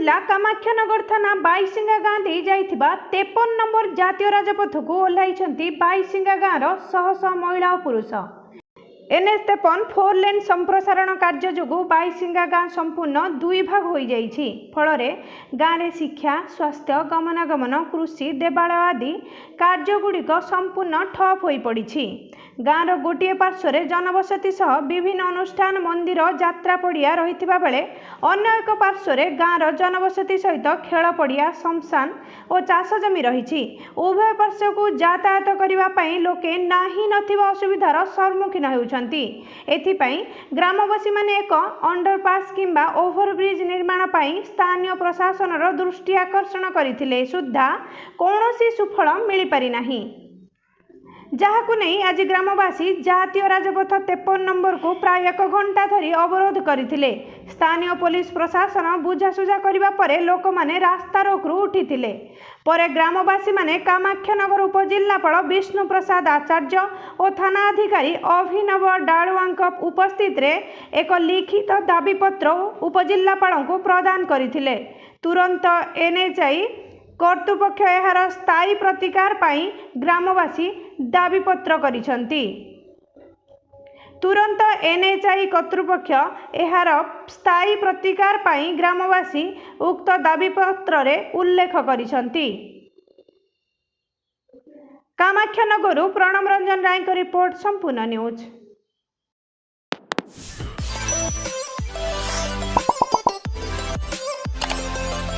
ଜିଲ୍ଲା କାମାକ୍ଷାନଗର ଥାନା ବାଇସିଙ୍ଗା ଗାଁ ଦେଇ ଯାଇଥିବା 53 ନମ୍ବର ଜାତୀୟ ରାଜପଥକୁ ଓହ୍ଲାଇଛନ୍ତି ବାଇସିଙ୍ଗା ଗାଁର ଶହ ଶହ ମହିଳା ଓ ପୁରୁଷ। ଏନ୍ଏଚ୍ 53 ଫୋର୍ ଲେନ୍ ସମ୍ପ୍ରସାରଣ କାର୍ଯ୍ୟ ଯୋଗୁଁ ବାଇସିଙ୍ଗା ଗାଁ ସମ୍ପୂର୍ଣ୍ଣ ଦୁଇ ଭାଗ ହୋଇଯାଇଛି। ଫଳରେ ଗାଁରେ ଶିକ୍ଷା, ସ୍ୱାସ୍ଥ୍ୟ, ଗମନାଗମନ, କୃଷି, ଦେବାଳୟ ଆଦି କାର୍ଯ୍ୟଗୁଡ଼ିକ ସମ୍ପୂର୍ଣ୍ଣ ଠପ୍ ହୋଇପଡ଼ିଛି। ଗାଁର ଗୋଟିଏ ପାର୍ଶ୍ୱରେ ଜନବସତି ସହ ବିଭିନ୍ନ ଅନୁଷ୍ଠାନ, ମନ୍ଦିର, ଯାତ୍ରା ପଡ଼ିଆ ରହିଥିବା ବେଳେ ଅନ୍ୟ ଏକ ପାର୍ଶ୍ୱରେ ଗାଁର ଜନବସତି ସହିତ ଖେଳ ପଡ଼ିଆ, ଶ୍ମଶାନ ଓ ଚାଷ ଜମି ରହିଛି। ଉଭୟ ପାର୍ଶ୍ୱକୁ ଯାତାୟାତ କରିବା ପାଇଁ ଲୋକେ ନାହିଁ ନଥିବା ଅସୁବିଧାର ସମ୍ମୁଖୀନ ହେଉଛନ୍ତି। ଏଥିପାଇଁ ଗ୍ରାମବାସୀମାନେ ଏକ ଅଣ୍ଡରପାସ୍ କିମ୍ବା ଓଭରବ୍ରିଜ୍ ନିର୍ମାଣ ପାଇଁ ସ୍ଥାନୀୟ ପ୍ରଶାସନର ଦୃଷ୍ଟି ଆକର୍ଷଣ କରିଥିଲେ ସୁଦ୍ଧା କୌଣସି ସୁଫଳ ମିଳିପାରିନାହିଁ। ଯାହାକୁ ନେଇ ଆଜି ଗ୍ରାମବାସୀ ଜାତୀୟ ରାଜପଥ 53 ନମ୍ବରକୁ ପ୍ରାୟ ଏକ ଘଣ୍ଟା ଧରି ଅବରୋଧ କରିଥିଲେ। ସ୍ଥାନୀୟ ପୋଲିସ ପ୍ରଶାସନ ବୁଝାସୁଝା କରିବା ପରେ ଲୋକମାନେ ରାସ୍ତାରୋକରୁ ଉଠିଥିଲେ। ପରେ ଗ୍ରାମବାସୀମାନେ କାମାକ୍ଷାନଗର ଉପଜିଲ୍ଲାପାଳ ବିଷ୍ଣୁ ପ୍ରସାଦ ଆଚାର୍ଯ୍ୟ ଓ ଥାନା ଅଧିକାରୀ ଅଭିନବ ଡାଳୁଆଙ୍କ ଉପସ୍ଥିତିରେ ଏକ ଲିଖିତ ଦାବିପତ୍ର ଉପଜିଲ୍ଲାପାଳଙ୍କୁ ପ୍ରଦାନ କରିଥିଲେ। ତୁରନ୍ତ ଏନ୍ଏଚ୍ଆଇ କର୍ତ୍ତୃପକ୍ଷ ଏହାର ସ୍ଥାୟୀ ପ୍ରତିକାର ପାଇଁ ଗ୍ରାମବାସୀ ଦାବିପତ୍ର କରିଛନ୍ତି। ତୁରନ୍ତ ଏନ୍ଏଚ୍ଆଇ କର୍ତ୍ତୃପକ୍ଷ ଏହାର ସ୍ଥାୟୀ ପ୍ରତିକାର ପାଇଁ ଗ୍ରାମବାସୀ ଉକ୍ତ ଦାବିପତ୍ରରେ ଉଲ୍ଲେଖ କରିଛନ୍ତି। କାମାକ୍ଷାନଗରରୁ ପ୍ରଣବ ରଞ୍ଜନ ରାୟଙ୍କ ରିପୋର୍ଟ, ସମ୍ପୂର୍ଣ୍ଣ ନ୍ୟୁଜ୍।